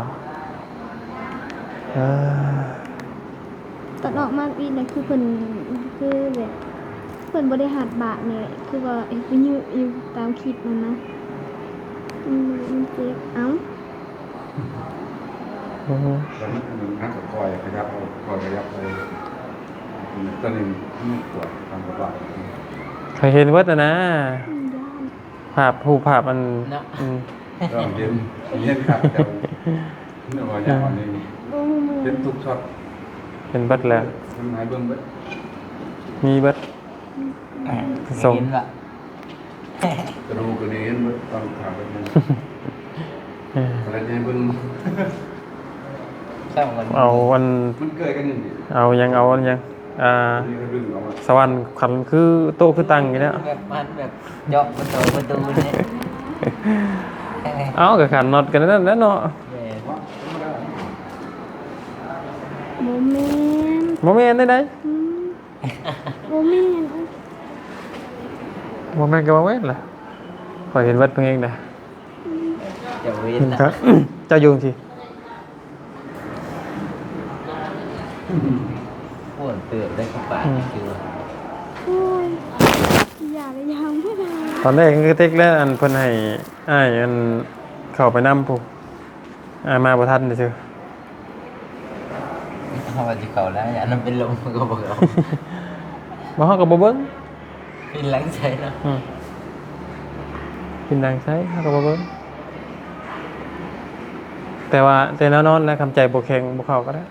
ເອີ ຕອນອອກມາອີກນະ ຄືເພິ່ນ ຄືແບບ ເພິ່ນບໍ່ໄດ້ຮັດບາດນີ້ແຫຼະ ຄືວ່າເຮັດໄປຍື້ຢູ່ຕາມຄລິບນັ້ນນະ ມັນ ມັນເຈັບ. ເອົ້າ ອືຮຶ ແລ້ວມັນ ມັນກະຄ່ອຍຂະຫຍັບເອົາ ຄ່ອຍຂະຫຍັບເອົາ ຕອນນີ້ມັນປວດທາງກະບາດ. ຂ້ອຍເຫັນເບິດຫັ້ນນາ ອືມ ຢ້ານ. ພາບ ຮູບພາບອັນ ເນາະ ອືມ ເຫັນ ເຫັນຄັກເຈົ້າ ເນາະ ວ່າຢ່າງອັນນີ້ ບໍ່ຮູ້ເມື່ອຍ ເຫັນທຸກຊັອດ ປັນເບິດແລ້ວ ໃຫ້ເບິ່ງເບິດ ມີເບິດ ອືມ ສົ່ງ ເຫັນລະ ກະດູກກະດີເຫັນເບິດ ຕອນຂາເບິດນັ້ນ ເອີ ອະໄລໃຫ້ເບິ່ງ ເອົາອັນ ມັນເກີດກັນນີ້ ເອົາຫຍັງ ເອົາອັນຫຍັງ ອ່າ ສະຫວັນຂັນຄືໂຕະຄືຕັ່ງນີ້ແຫຼະ ແບບມັນແບບເຈາະປະຕູ ປະຕູນີ້ ເອົາ ກະຂັນນັອດກັນນັ້ນແຫຼະເນາະ ແມ່ນ ບໍ່ແມ່ນ ບໍ່ແມ່ນໃດໆ ອືມ ບໍ່ແມ່ນ ບໍ່ແມ່ນກະບໍ່ແມ່ນລະ ຂ້ອຍເຫັນເບິດເພິ່ນເອງນະ ອືມ ເຈົ້າບໍ່ເຫັນນະ ເຈົ້າຢູ່ຈັ່ງຊີ້ ໂອ້ຍ ເຕີບໄດ້ ຄືປາກ ອືມ ຄືວ່າ ໂອ້ຍ ຢ່າເລີຍ ຢ່າ ຕອນແລກກະຕິກແລ້ວ ອັນເພິ່ນໃຫ້ອ້າຍ ອັນ ເຂົ້າໄປນຳພຸ້ນ ອ້າຍມາບໍ່ທັນຊື່ ເຮົາວ່າຊິເຂົ້າແລ້ວ ຢ້ານມັນເປັນລົມ ເຮົາກະບໍ່ເຂົ້າ ບໍ່ ເຮົາກະບໍ່ເບິ່ງ ປິ່ນຫຼັງໃສ່ເນາະ ອືມ ປິ່ນຫຼັງໃສ່ ເຮົາກະບໍ່ເບິ່ງ ແຕ່ວ່າ ແຕ່ແນວນອນແລ້ວ ຄັນໃຈບໍ່ແຂງ ບໍ່ເຂົ້າກະໄດ້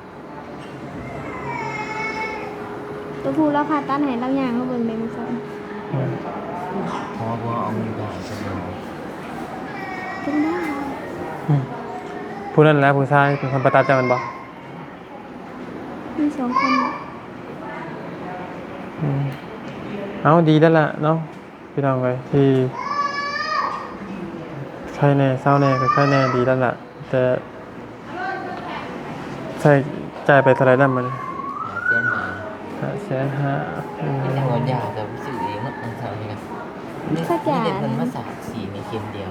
ໂຕຜູ້ລາວຜ່າຕັດໃຫ້ລາວຍ່າງມາເບິ່ງໄດ້ມື້ເຊົ້າ ອືມ ເອົາມືໄປຫາຊັ້ນ ເປັນໄດ້ ອືມ ຜູ້ນັ້ນແຫຼະ ຜູ້ຊາຍເປັນຄົນຜ່າຕັດເຈົ້າແມ່ນບໍ່? ມີສອງຄົນ ອືມ ເອົາ ດີແລ້ວລະເນາະ ພີ່ນ້ອງເອີຍ ທີ່ໄຄແດ່ ເຊົາແດ່ ກະໄຄແດ່ ດີແລ້ວລະ ແຕ່ໃຊ້ຈ່າຍໄປເທົ່າໃດນຳມື້ນີ້? ຫ້າແສນຫ້າ ຫ້າແສນຫ້າ ອືມ ແຕ່ວ່າຢາກະຊື້ເອງເນາະ ມື້ເຊົ້ານີ້ກະ ມີແຕ່ເພິ່ນມາສາດສີໃຫ້ເຂັມດຽວ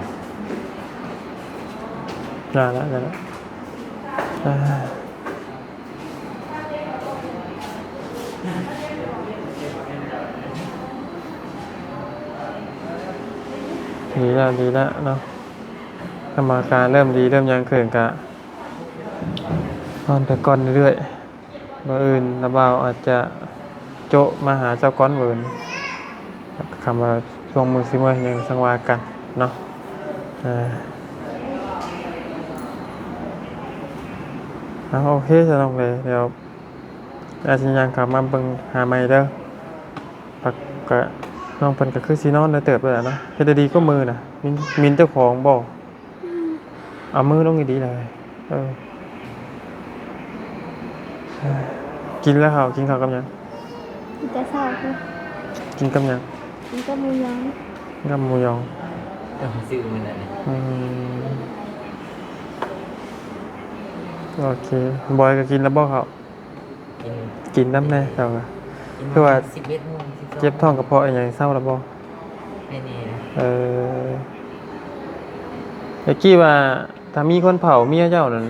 ໄດ້ລະ ໄດ້ລະ ອ່າ ດີແລ້ວ ດີແລ້ວເນາະ ກຳມະການເລີ່ມດີເລີ່ມຫຍັງຂຶ້ນກະນອນໄປກ່ອນເລື້ອຍໆ ມື້ອື່ນລະບ່າວອາດຈະໂຈະມາຫາເຈົ້າກ່ອນມື້ອື່ນ ຄຳວ່າຊ່ວງມື້ຊິເມືອຫຍັງຈັ່ງວ່າກັນເນາະ ເອີ ເອົາ ໂອເຄ ສະໜຸກເລີຍ ດຽວອາດຊິຍ່າງເຂົ້າມາເບິ່ງຫາໃໝ່ເດີ ກະ ນ້ອງເພິ່ນກະຄືຊິນອນໄດ້ເຕີບແລ້ວນະ ເຮັດໄດ້ດີກວ່າມື້ນະ ມິນ ມິນເຈົ້າຂອງບໍ່? ອືມ ເອົາມືລົງດີໆ ເອີ ກິນແລ້ວເຂົ້າ ກິນເຂົ້າກັບຫຍັງ? ກິນແຕ່ເຊົ້າພຸ້ນ ກິນກັບຫຍັງ? ກິນກັບໝູຢອງ ກັບໝູຢອງ ເຈົ້າຊື້ມື້ນັ້ນ ອືມ ໂອເຄ ບອຍກະກິນແລ້ວບໍ່ເຂົ້າ? ກິນ ກິນນຳແດ່ເຈົ້າກະ ຄືວ່າເຈັບທ້ອງກະເພາະອີ່ຫຍັງ ເຊົາລະບໍ່? ເອີ ຕະກີ້ວ່າຖ້າມີຄົນເຜົາເມຍເຈົ້ານັ້ນ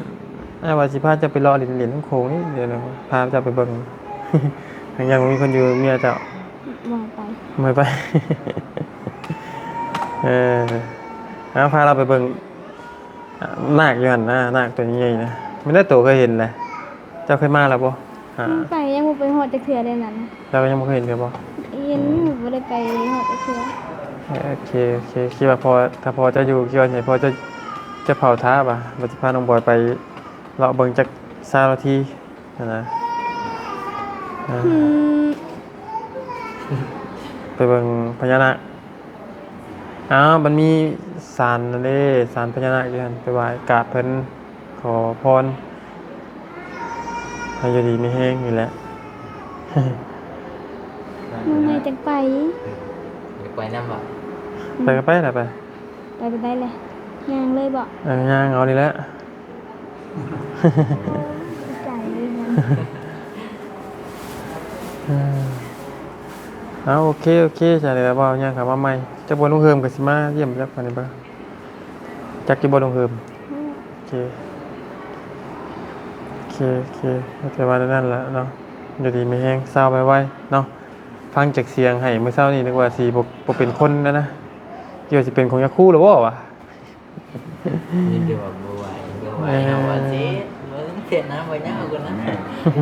ອ້າຍວ່າຊິພາເຈົ້າໄປເລາະຫຼິ້ນ ຫຼິ້ນນ້ຳໂຂງນີ້ ດຽວນີ້ພາເຈົ້າໄປເບິ່ງ ຍັງບໍ່ມີຄົນຢູ່ເມຍເຈົ້າ ບໍ່ໃຫ້ໄປ ບໍ່ໃຫ້ໄປ ເອີ ເອົາ ພາລາວໄປເບິ່ງ ນາກຢູ່ຫັ້ນນະ ນາກໂຕໃຫຍ່ໆ ນະ ແມ່ນແຕ່ໂຕເຄີຍເຫັນແຫຼະ ເຈົ້າເຄີຍມາແລ້ວບໍ່? ຫາ ໄປ ຍັງບໍ່ໄປຮອດຈັກເທື່ອເດ້ນັ້ນ ເຈົ້າກະຍັງບໍ່ເຄີຍເຫັນເທື່ອບໍ່? ເຫັນຢູ່ ບໍ່ໄດ້ໄປຮອດຈັກເທື່ອ ເອີ ໂອເຄ ໂອເຄ ຄິດວ່າພໍ ຖ້າພໍເຈົ້າຢູ່ ຄິດວ່າຊິໃຫ້ພໍເຈົ້າ ເຈົ້າເຝົ້າຖ້າວ່າ ວ່າຊິພານ້ອງບອຍໄປເລາະເບິ່ງຈັກຊາວນາທີຫັ້ນນະ ອືມ ອືມ ໄປເບິ່ງພະຍານາກ ອ້າວ ມັນມີສານນັ້ນເດ້ ສານພະຍານາກຢູ່ຫັ້ນ ໄປໄຫວ້ກາບເພິ່ນ ຂໍພອນ ໃຫ້ຢູ່ດີມີແຮງນີ້ແຫຼະ ມື້ໃໝ່ຈັ່ງໄປ ຢາກໄປນຳບໍ່? ໄປກະໄປລະ ໄປ ໄປບໍ່ໄດ້ແຫຼະ ຍ່າງເລີຍບໍ່? ເອີ ຍ່າງເອົານີ້ແຫຼະ. ເອີ ເອົາ ໂອເຄ ໂອເຄ ຊັ້ນແລ້ວ ເວົ້າຫຍັງກະມາໃໝ່ ຈັກບໍ່ ລຸງເຮີມກະຊິມາຢ້ຽມຈັກບາດນີ້ບໍ່ ຈັກຢູ່ບໍ່ ລຸງເຮີມ? ໂອເຄ ໂອເຄ ໂອເຄ ແຕ່ວ່າແນວນັ້ນແຫຼະເນາະ ຢູ່ດີມີແຮງ ເຊົາໄວໆ ເນາະ ຟັງຈາກສຽງໄຫ້ມື້ເຊົ້ານີ້ ນຶກວ່າຊິບໍ່ ບໍ່ເປັນຄົນແລ້ວນະ ຄິດວ່າຊິເປັນຂອງຍາຄູລະບໍ່ວະ. ມີແຕ່ວ່າບໍ່ໄຫວ ບໍ່ໄຫວ ເອີ ເຮົາວ່າເຈັບ ເບິ່ງເຈັບນະ ບໍ່ຍາວກວ່ານັ້ນ ແມ່ນ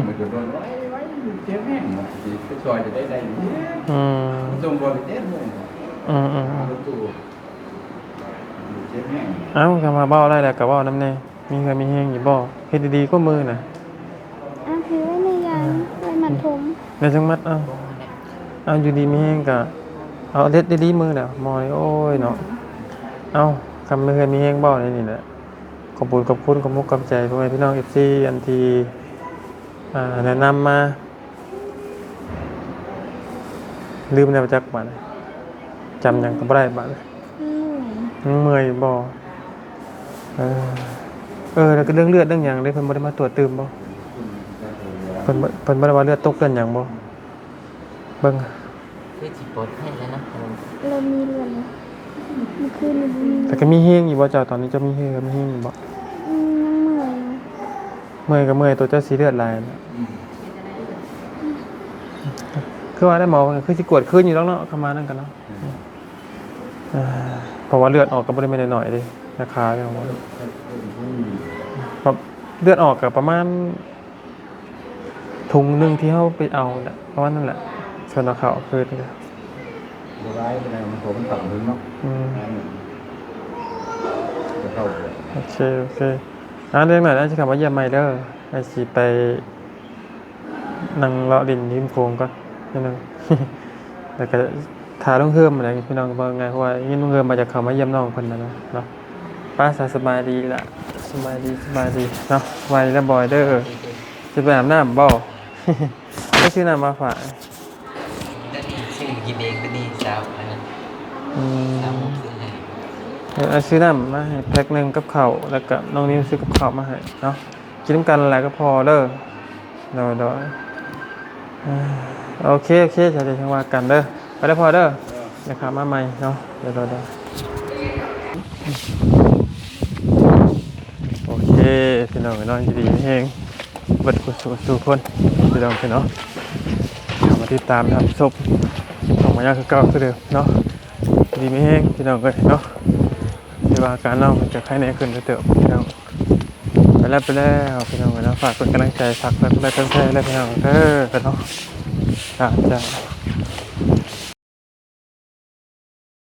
ມັນຈະໂດນໄວໆ ເຈັບແຮງ ມັນຊິໄປຊ່ອຍຈະໄດ້ ໄດ້ຢູ່ ອືມ ສົ່ງບໍ່ໄປເຈັບເລີຍ ອືມໆ ເອົາ ເຈັບແຮງ ເອົ້າ ຄັນວ່າເວົ້າໄດ້ແລ້ວກະເວົ້ານຳແດ່ ມີເຫື່ອມີແຮງຢູ່ບໍ່? ເຮັດດີໆ ກວ່າມື້ນະ ອ່າ ຖືໄວ້ແນ່ ຢ່າ ອ່າ ຖົມ ແມ່ນຈັ່ງມັດ ເອົາ ເອົາ ຢູ່ດີມີແຮງກະ ເອົາເຮັດດີໆມື້ນະໝໍນີ້ ໂອ້ຍເນາະ ເອົາ ຄຳມີເຮືອນມີແຮງເວົ້າໃນນີ້ແຫຼະ. ຂອບບຸນຂອບຄຸນ ຂອບມຸກຂອບໃຈພໍ່ແມ່ພີ່ນ້ອງເອັຟຊີ ອັນທີ່ ອ່າ ແນະນຳມາ ລືມແລ້ວຈັກບາດນີ້ ຈຳຫຍັງກໍບໍ່ໄດ້ບາດນີ້ ເມື່ອຍ ຍັງເມື່ອຍຢູ່ບໍ່? ເອີ ເອີ ແລ້ວກໍເລື່ອງເລືອດເລື່ອງຫຍັງເດ້ ເພິ່ນບໍ່ໄດ້ມາກວດຕື່ມບໍ່? ເພິ່ນ ເພິ່ນບໍ່ໄດ້ວ່າເລືອດຕົກເລືອດຫຍັງບໍ່? ເບິ່ງ ຄືຊິປົດໃຫ້ແລ້ວເນາະ ເລີ່ມມີເລືອດແລ້ວ ເມື່ອຄືນນີ້ບໍ່ມີ ແຕ່ກໍມີແຮງຢູ່ບໍ່ເຈົ້າ? ຕອນນີ້ເຈົ້າມີເຫື່ອ ມີແຮງຢູ່ບໍ່? ອືມ ຍັງເມື່ອຍຢູ່ ເມື່ອຍກໍເມື່ອຍ ຕົວເຈົ້າສີເລືອດຫຼາຍນະ ອືມ ຄືວ່າໄດ້ໝໍເພິ່ນກໍຄືຊິກວດຄືນຢູ່ດອກເນາະ ຄຳວ່ານັ້ນກໍເນາະ ອືມ ເອີ ເພາະວ່າເລືອດອອກກໍບໍ່ໄດ້ແມ່ນນ້ອຍໆເດ້ ລາຄາເນາະ ອືມ ແບບເລືອດອອກກໍປະມານ ຖົງໜຶ່ງທີ່ເຮົາໄປເອົາແຫຼະ ປະມານນັ້ນແຫຼະ ສ່ວນເອົາເຂົ້າຄື ບໍ່ຫຼາຍປານໃດ ມັນ ເພາະມັນຕ່ຳເຖິງເນາະ ອືມ ແມ່ນ ເຂົ້າ ໂອເຄ ໂອເຄ ອ່າ ຈັ່ງໃດອ້າຍຊິເຂົ້າມາຢ້ຽມໃໝ່ເດີ ອ້າຍຊິໄປນັ່ງເລາະຫຼິ້ນລິມໂຂງກ່ອນໜ້ອຍໜຶ່ງ ແລ້ວກໍ ຖ້າລຸງເຮີມຫັ້ນແຫຼະພີ່ນ້ອງ ເວົ້າງ່າຍ ເພາະວ່າໄດ້ຍິນລຸງເຮີມວ່າຈະເຂົ້າມາຢ້ຽມນ້ອງເພິ່ນຫັ້ນນະເນາະ ໄປຊະ ສະບາຍດີລະ ສະບາຍດີ ສະບາຍດີເນາະ ສະບາຍດີລະບອຍເດີ ຊິໄປອາບນ້ຳບໍ່? ໄປຊື້ນ້ຳມາຝາກ ດຽວນີ້ຊື້ກິນເອງ ດຽວນີ້ສາວອັນນັ້ນ ອືມ ສາວມຸກຊື້ໃຫ້ ເອີ ຊື້ນ້ຳມາໃຫ້ແພັກໜຶ່ງກັບເຂົ້າ ແລ້ວກະນ້ອງນິວຊື້ກັບເຂົ້າມາໃຫ້ເນາະ ກິນນຳກັນແຫຼະກັບພໍ່ເດີ. ໂດຍ ໂດຍ ເອີ ໂອເຄ ໂອເຄ ເຈົ້າ ເຈົ້າຈັ່ງວ່າກັນເດີ ໄປເດີພໍ່ເດີ ເອີ ດຽວຂ້າມາໃໝ່ເນາະ ໂດຍ ໂດຍ ໂດຍ ໂອເຄ ພີ່ນ້ອງເນາະ ຢູ່ດີມີແຮງເບິດສູ່ ສູ່ຄົນ ພີ່ນ້ອງເນາະ ເຂົ້າມາຕິດຕາມຮັບຊົມຄລິບຂອງມາຍາຄືເກົ່າຄືເດີມເນາະ ຢູ່ດີມີແຮງພີ່ນ້ອງເອີຍເນາະ ຖືວ່າອາການນ້ອງເພິ່ນກະໄຄແນ່ຂຶ້ນເຕີບພີ່ນ້ອງ ໄປແລ້ວ ໄປແລ້ວພີ່ນ້ອງເອີຍເນາະ ຝາກເປັນກຳລັງໃຈ ຝາກເພິ່ນໄປເຕີມແທ້ເລີຍພີ່ນ້ອງເອີຍເນາະ ຈ້າ ຈ້າ.